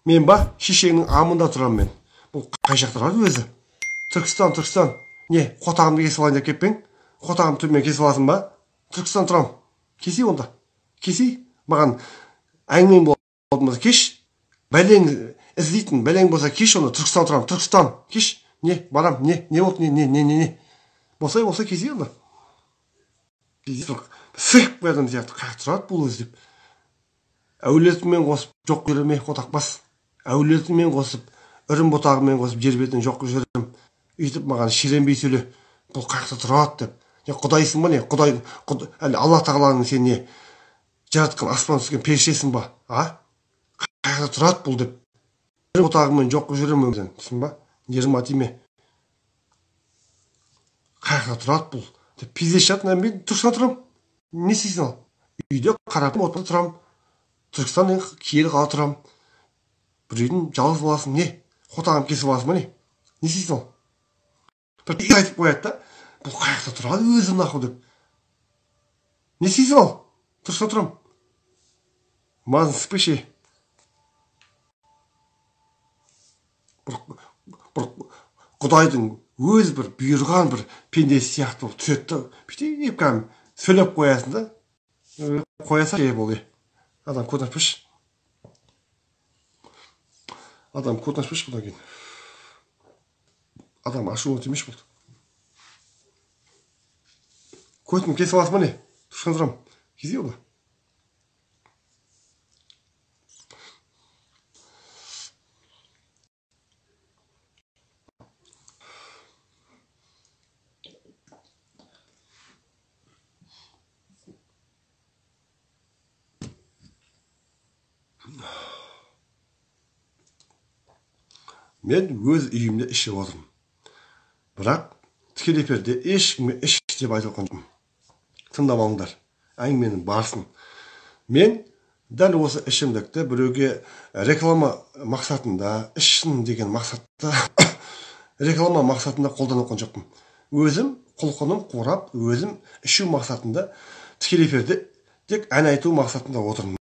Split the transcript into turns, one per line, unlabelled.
Мен ба, шешеңнің амында тұрамын мен. Бұл қай жақта тұрады өзі? Түркістан, Түркістан. Не, қотағымды кесіп алайын деп келіп пе ең? Қотағымды түбімен кесіп аласың ба? Түркістан тұрам. Кесей онда. Кесей. Маған әңгімең болатын болса кеш. Бәлең іздейтін бәлең болса кеш онда. Түркістан тұрам. Түркістан. Кеш. Не, барам. Не, не болды? Не, не, не, не, не. Болса, болса кесей онда. Сығып қоятын сияқты. Қай тұрады бұл өзі деп. Әулетімен қосып жоқ жүреме қотақбас. Әулетімен қосып, үрім бұтағымен қосып жер бетін жоқ жүрем. Өйтіп маған шіренбей сөйле. Бұл қаяқта тұрады деп. Не құдайсың ба не? Құдай, әлі Алла тағаланың сен не жаратқан аспан түскен періштесің ба? А? Қаяқта тұрады бұл деп. Үрім бұтағымен жоқ жүрем өмірден. Түсін ба? Нервыма тиме. Қаяқта тұрады бұл деп пиздец жатыр. Мен Түркістан тұрамын. Не істейсің ал? Үйде қарап отырып тұрамын. Түркістан киелі қала тұрамын. Бір үйдің жалғыз баласың не? Қотағым кесіп аласың ба не? Не істейсің ал? Бір айтып қояды да, бұл қаяқта тұрады өзі нахуй деп. Не істейсің ал? Түркістан тұрамын. Мазын сықпеші. Бір құдайдың өз бір бұйырған бір пендесі сияқты болып түседі да, бүйтіп кәдімгі сөйлеп қоясың да, қоя салшы бол. Адам көтін ашпашы. Адам көтін ашпашы бұдан кейін. Адам ашуына тимеш болды. Көтін кесіп аласың ба не? Түркістан тұрамын. Кезей онда. Мен өз үйімде ішіп отырмын. Бірақ тікелей эфирде ешкімге іш деп айтып отқан жоқпын. Тыңдап алыңдар әңгіменің барысын. Мен дәл осы ішімдікті біреуге реклама мақсатында, ішсін деген мақсатта, реклама мақсатында қолданып отқан жоқпын. Өзім құлқыным қурап, өзім ішу мақсатында тікелей эфирде тек ән айту мақсатында отырмын.